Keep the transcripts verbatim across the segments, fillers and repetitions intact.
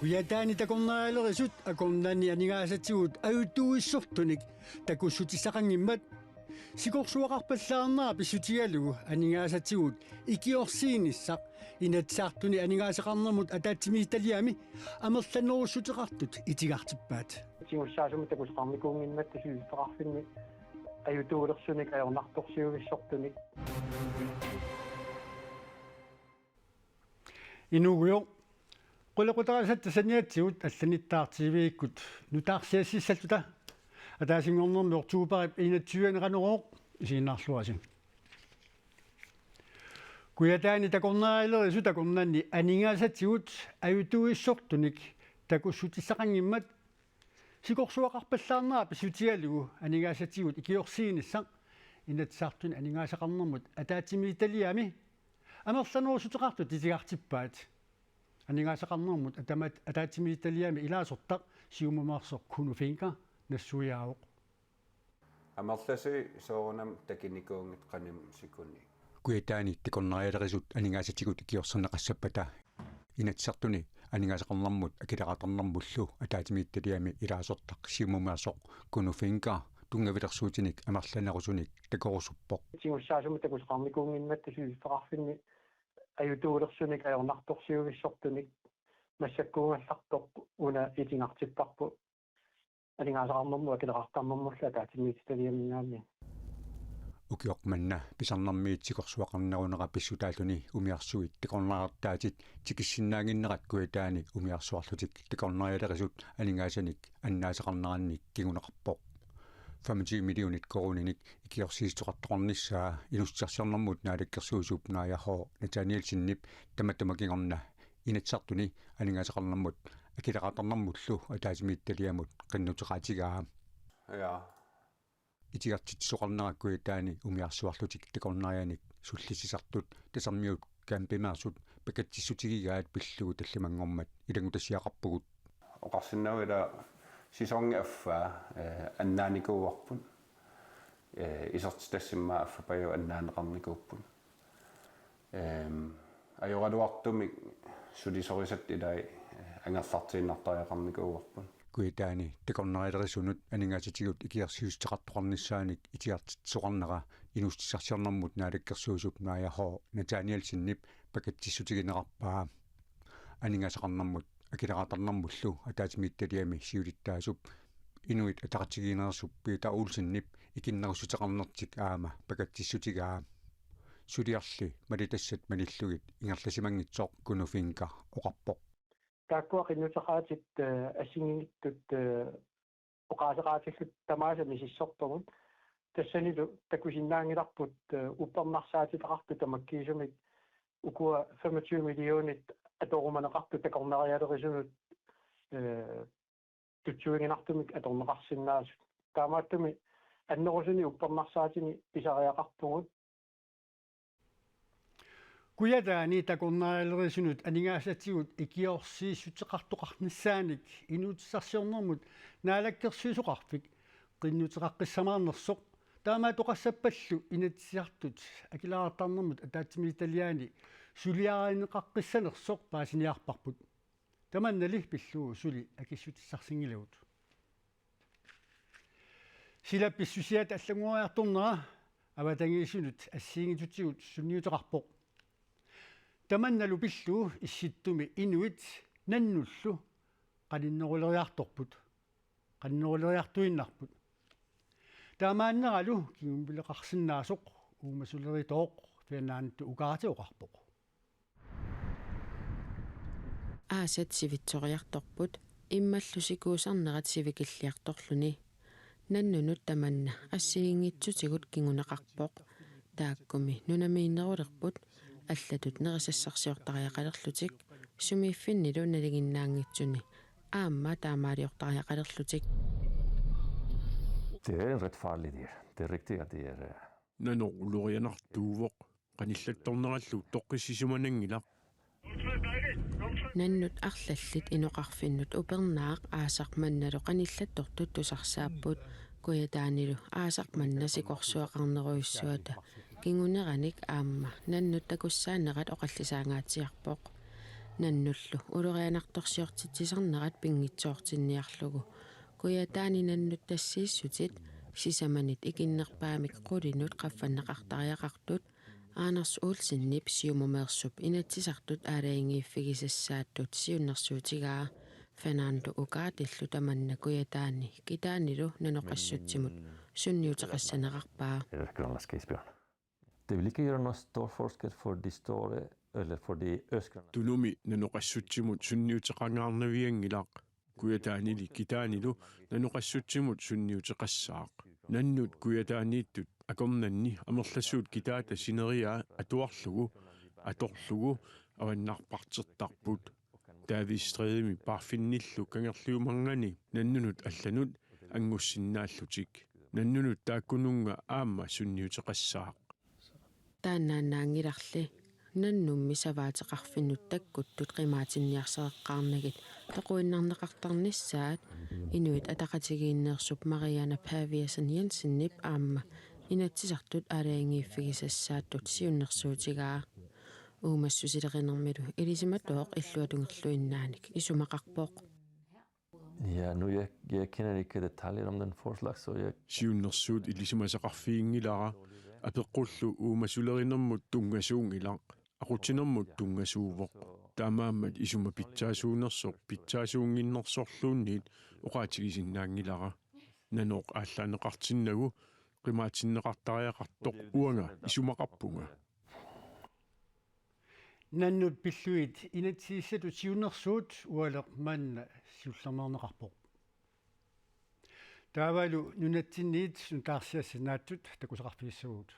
Kujataani takornarialerisut akornanni aningaasatigut ajutuuissortunik takussutissaqanngimmat sikorsuaqarpallaarnera pissutigalugu aningaasatigut ikiorsiinissaq Inatsisartuni aningaasaqarnermut ataatsimiititaliami amerlanerussuteqartut itigartippaat. Tigussaasumik takusaqarnikuunngimmat suliffeqarfinni ajutuulersunik ajornartorsiuissortunik. Inuugujoq. Qulequtarisatta saniatigut allanittaaq T V-ikkut nutaarsiassissalluta. Ataasinngornermi oktobarip enogtyve-ani Qanorooq isiginnaarluarisi. Kujataani takornarialerisut akornanni aningaasatigut ajutuuissortunik takussutissaqanngimmat sikorsuaqarpallaarnera pissutigalugu aningaasatigut ikiorsiinissaq Inatsisartuni aningaasaqarnermut ataatsimiititaliami amerlanerussuteqartut itigartippaat. Aningaasaqarnermut atamat-, ataatsimiititaliami ilaasortaq Siumumeersoq Kuno Fencker nassuiaavoq. Amerlasuut soorunami takunikuunngitsut qanimut sikunik. Kujataani takornarialerisut aningaasatigut ikiorserneqassappata Inatsisartuni aningaasaqarnermut akileraartarnermullu ataatsimiititaliami ilaasortaq Siumumeersoq Kuno Fencker tunngavilersuutinik amerlanerusunik takorusuppoq. Tigussaasumik takusaqarnikuunngimmat suliffeqarfinni ajutuulersunik ajornartorsiuissortunik massakkuugallartoq una itigartipparput aningaasaqarnermut akileraartarnermullu ataatsimiititaliaminngaanniit. Ukioq manna pisarnermiit sikorsuaqarnerunera pissutaalluni umiarsuit takornariartaatit tikissinnaannginnerat Kujataani umiarsuarlutik takornarialerisut aningaasanik annaasaqarnerannik kinguneqarpoq. Femogtyve millionit koruuninik ikiorsiissuteqartoqarnissaa inuussutissarsiornermut naalakkersuisuup Naaja H. Nathanielsenip tamatuma kingorna Inatsisartuni aningaasaqarnermut akileraartarnermullu ataatsimiititaliamut qinnuteqaatigaa. Ja. Itigartitsisoqarnera Kujataani umiarsuarlutik takornarianik sullissisartut Tasermiut Campimeersut pakatsissutigigaat pillugu tallimanngormat ilanngutassiaqarpugut. Oqarsinnaavat ila sæsonip affaa, eh, annaanikuuarput. Eh, isertitassanik affapajuit annaaneqarnikuupput. Ehm, ajoraluartumik sulisorisatta ilai, eh, angerlartiinnartariaqarnikuuarput. Kujataani takornarialerisunut aningaasatigut ikiorsiissuteqartoqarnissaanik itigartitsisoqarnera inuussutissarsiornermut naalakkersuisuup Naaja H. Nathanielsenip pakatsissutigineqarpaa. Aningaasaqarnermut akileraartarnermullu ataatsimiititaliami siulittaasup Inuit Ataqatigiinneersup Peter Olsenip ikinnerussuteqarnertik aamma pakatsissutigaa. Suliarli malitassat malillugit ingerlasimanngitsoq Kuno Fencker oqarpoq. Taakkua qinnuteqaatit, eh, assigiinngitsut, eh, oqaaseqaatillutik tamaasa misissorpagut. Tassanilu takusinnaanngilarput, eh, uppernarsaatitaqartut tamakkiisumik ukua femogtyve millionit atorumaneqartut takornarialerisunut, eh, tutsuiginartumik atorneqarsinnaasut. Taamaattumik annerusumik uppernarsaatinik pisariaqarpugut. Kujataani takornarialerisunut aningaasatigut ikiorsiissuteqartoqarnissaanik inuussutissarsiornermut naalakkersuisoqarfik qinnuteqaqqissamaarnersoq taamaattoqassappallu Inatsisartut akileraartarnermut ataatsimiititaliani suliarineqaqqissanersoq paasiniarparput. Tamannali pillugu suli akissutissarsinngilagut. Sila pissusiata allanngoriartornera avatangiisinut assigiinngitsutigut sunniuteqarpoq. Tamannalu pillugu Issittumi inuit nannullu qaninneruleriartorput. Qaninneruleriartuinnarput. Taamaanneralu kingummileqarsinnaasoq uumasuleritooq Fiannaanittu Ukaarati oqarpoq. Aasat sivitsoriartorput immallu sikuusarnerat sivikilliartorluni. Nannunut tamanna assigiinngitsutigut kinguneqarpoq. Taakkumi nunamiinnerulerput allatut nerisassarsiortariaqalerlutik sumiiffinnilu nalinginnaanngitsuni aamma taamaaliortariaqalerlutik. Det er en ret farlig dyr. Det er rigtigt, at det er, øh, Nanoq ulorianartuuvoq. Qanillattornerallu toqqissisimananngilaq. Nannut arlallit inoqarfinnut upernaaq aasaq mannalu qanillattortut tusarsaapput. Kujataanilu aasaq manna sikorsuaqarnerujussuata kinguneranik aamma nannut takussaanerat oqallisaangaatsiarpoq. Nannullu ulorianartorsiortitsisarnerat pinngitsoortinniarlugu. Kujataani nannut tassiissutit sisamanit ikinnerpaamik qulinut qaffanneqartariaqartut Anders Olsenip Siumumeersup Inatsisartut aalajangiiffigisassaattut siunnersuutigaa. Fernando Ugaardillu tamanna Kujataani Kitaanilu nanoqassutsimut sunniuteqassanerarpaa. Østgrønlandske isbjørn. Det vil ikke gjøre noe stor forskel for de store eller for de østgrønlandske. Tunumi nanoqassutsimut sunniuteqangaarnavianngilaq. Kujataanili Kitaanilu nanoqassutsimut sunniuteqassaaq. Nannut Kujataaniittut akornanni amerlasuut kitaata sineriaa atuarlugu atorlugu avannarpartertarput. Davidstrædemi paarfinnillu kangerliumarngani nannunut allanut anngussinnaallutik. Nannunut taakkununnga aamma sunniuteqassaaq. Taannaannaanngilarli. Nannummi savaateqarfinnut takkuttut qimaatinniarsareqqaarnagit toquinnarneqartarnissaat Inuit Ataqatigiinneersup Mariana Paviasen Jensenip aamma Inatsisartut aalajangiiffigisassaattut siunnersuutigaa. Uumassusilerinermilu ilisimatooq illuatungerluinnaanik isumaqarpoq. Ja, nu jeg, jeg kender ikke detaljer om den forslag, så jeg... Siunnersuut ilisimasaqarfiginngilara, apeqqullu uumasulerinermut tunngasuunngilaq, aqutsinermut tunngasuuvoq. Taamaammat isuma pitsaasuunersoq pitsaasuunnginnersorluunniit oqaatigisinnaanngilara. Nanoq aallaaneqartinnagu qimaatinneqartariaqartoq uanga isumaqarpunga. Nannut pillugit inatsisissatut siunnersuut ualeq manna siullermeerneqarpoq. Taavalu nunatsinniit nutaarsiassanaatsut takusaqarfigissavagut.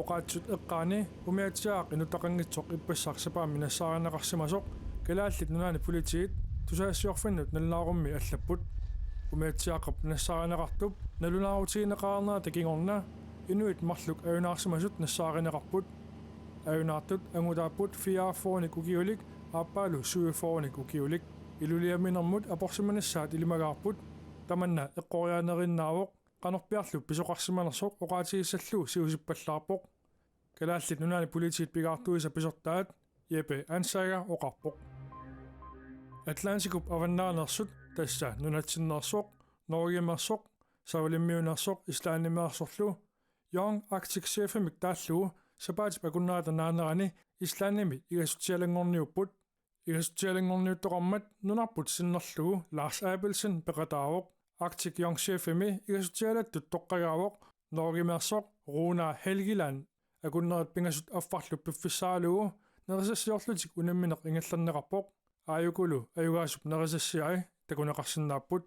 Oqaatsut eqqaani umiatsiaaq inuttaqanngitsoq ippassaq sapaammi nassaarineqarsimasoq Kalaallit Nunaanni Politiit tusagassiorfinnut nalunaarummi allapput. Umiatsiaaqqap nassaarineqartup nalunaarutigineqarnerata kingorna inuit marluk ajunaarsimasut nassaarineqarput. Ajunaartut angutaapput fireogfyrrenik ukiulik aappaalu syvogfyrrenik ukiulik. Iluliaminermut aporsimanissaat ilimagaarput. Tamanna eqqoriaaneriinnaavoq, qanorpiarlu pisoqarsimanersoq oqaatigissallugu siusippallaarpoq. Kalaallit Nunaanni Politiit pigaartuisa pisortaat Jeppe Ansager oqarpoq. Atlantikup avannaaneersut, tassa nunatsinneersoq, Norgemeersoq, Savalimmiuneersoq Islandimiilersorlu, Young Arctic Chefimik taallugu sapaatip akunnerata naanerani Islandimi igasutsialanngorniupput. Igasutsialanngorniuttoqarmat nunarput sinnerlugu Lars Abelsen peqataavoq. Arctic Young Chefimi igasutsialattut toqqagaavoq Norgemeersoq Runa Helgeland. Akunnerit pingasut affarlu piffissaralugu nerisassiorlutik unammineq ingerlanneqarpoq. Aajukulu ajugaasup nerisassiai takuneqarsinnaapput.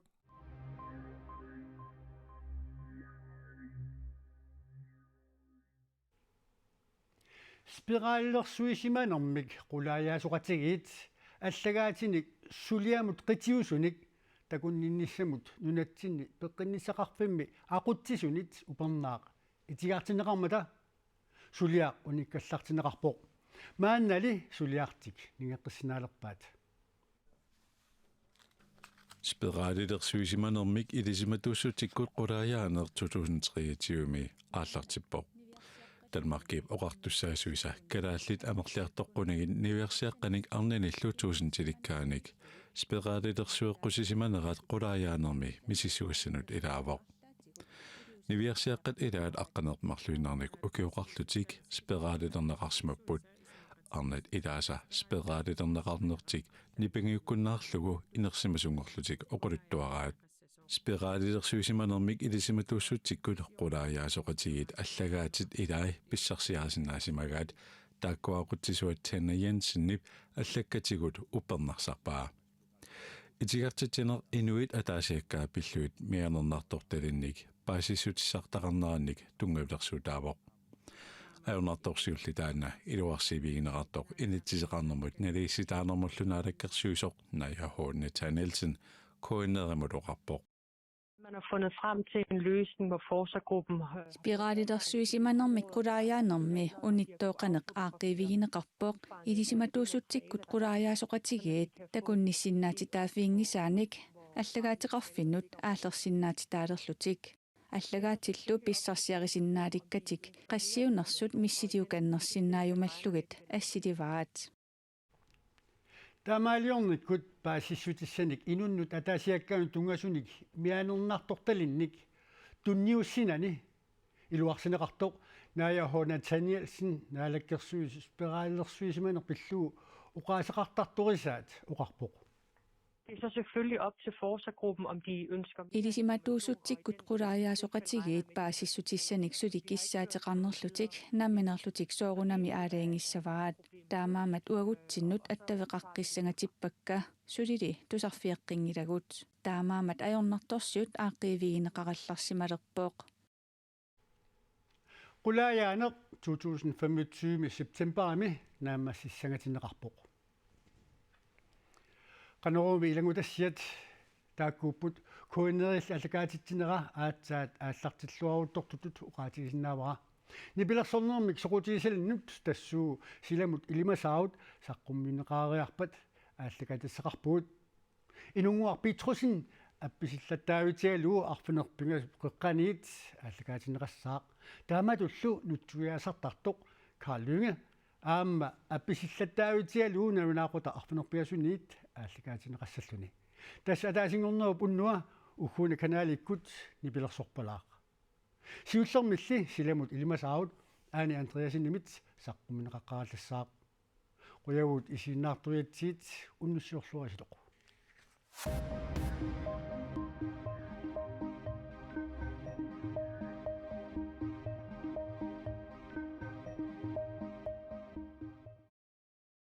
Spiralilersuisimanermik qulaajaasoqatigiit allagaatinik suliamut qitiusunik takunninnissamut nunatsinni peqqinnissaqarfimmi aqutsisunit upernaaq itigartinneqarmata suliaq unikkallartinneqarpoq. Maannali suliartik ningeqqissinnaalerpaat. Spiralilersuisimanermik ilisimatuussutsikkut qulaajaaneq to tusind treogtyve-mi aallartippoq. Danmarkip oqartussaasuisa kalaallit amerliartoqqunagit niviarsiaqqanik arnanillu tuusintilikkaanik spiralilersueqqusisimanerat qulaajaanermi misissugassanut ilaavoq. Niviarsiaqqat ilaat aqqaneq-marluinnarnik ukioqarlutik spiralilerneqarsimapput. Arnat ilaasa spiralilerneqarnertik nipangiukkunnaarlugu inersimasunngorlutik oqaluttuaraat. Spiralilersuisimanermik ilisimatuussutsikkut qulaajaasoqatigiit allagaatit ilai pissarsiarisinnaasimagaat, taakkua aqutsisua Tenna Jensenip allakkatigut uppernarsarpaa. Itigartitsineq inuit ataasiakkaat pillugit mianernartortalinnik paasissutissartaqarnerannik tunngavilersuutaavoq. Ajornartorsiulli taanna iluarsiivigineqartoq inatsiseqarnermut naligiissitaanermullu naalakkersuisoq Naja H. Nathanielsen K N R-imut oqarpoq. Man har fundet frem til en løsning, hvor forskergruppen har... Spiralilersuisimanermik qulaajaanermi unittooqaneq aaqqiivigineqarpoq, ilisimatuussutsikkut qulaajaasoqatigiit takunnissinnaatitaaffiginngisaanik allagaateqarfinnut aallersinnaatitaalerlutik. Allagaatillu pissarsiarisinnaalikkatik qassiunersut missiliukannersinnaajumallugit assilivaat. Taamaaliornikkut paasissutissanik inunnut ataasiakkaanut tunngasunik mianernartortalinnik tunniussinani iluarsineqartoq Naaja H. Nathanielsen naalakkersuis-, spiralersuisimaneq pillugu oqaaseqartartorisaat oqarpoq. Det er så selvfølgelig op til forskergruppen, om de ønsker Ilisimatuusutsikkut qulaajaasoqatigiit paasissutissanik suli kissaateqarnerlutik namminerlutik soorunami aalajangissavaat. Taamaammat uagutsinnut attaveqaqqissangatippakka sulili tusarfiaqqinngilaagut. Taamaammat ajornartorsiut aaqqiivigineqarallarsimalerpoq. Qulaajaaneq to tusind femogtyve septembarimi naammassissangatinneqarpoq. Qanoruumi ilanngutassiat taakkuupput? KNR-illi aallakaatitsinera aatsaat aallartilluaruttortutut oqaatigisinnaavara. Nipilersornermik soqutigisalinnut tassuuna silamut ilimasaarut saqqummiunneqareerpat aallakaatitassaqarpugut. Inunnguaq Petrussen appisillattaavitigalugu arfineq-pingasut qeqqaniit aallakaatinneqassaaq. Taamatullu nutsuiaasartartoq Carl Lynge aamma appisillattaavitigalugu nalunaaqutaq arfineq-pingasuniit aallakaatinneqassalluni. Tassa ataasinngornerup unnua ugguuna kanalikkut nipilersorpalaaq. Siullermilli silamut ilimasaarut Aani Andreassenimit saqqummiunneqaqqaarallassaaq. Qujavugut isiginnaartoriatsigit, unnussiorluaritsi.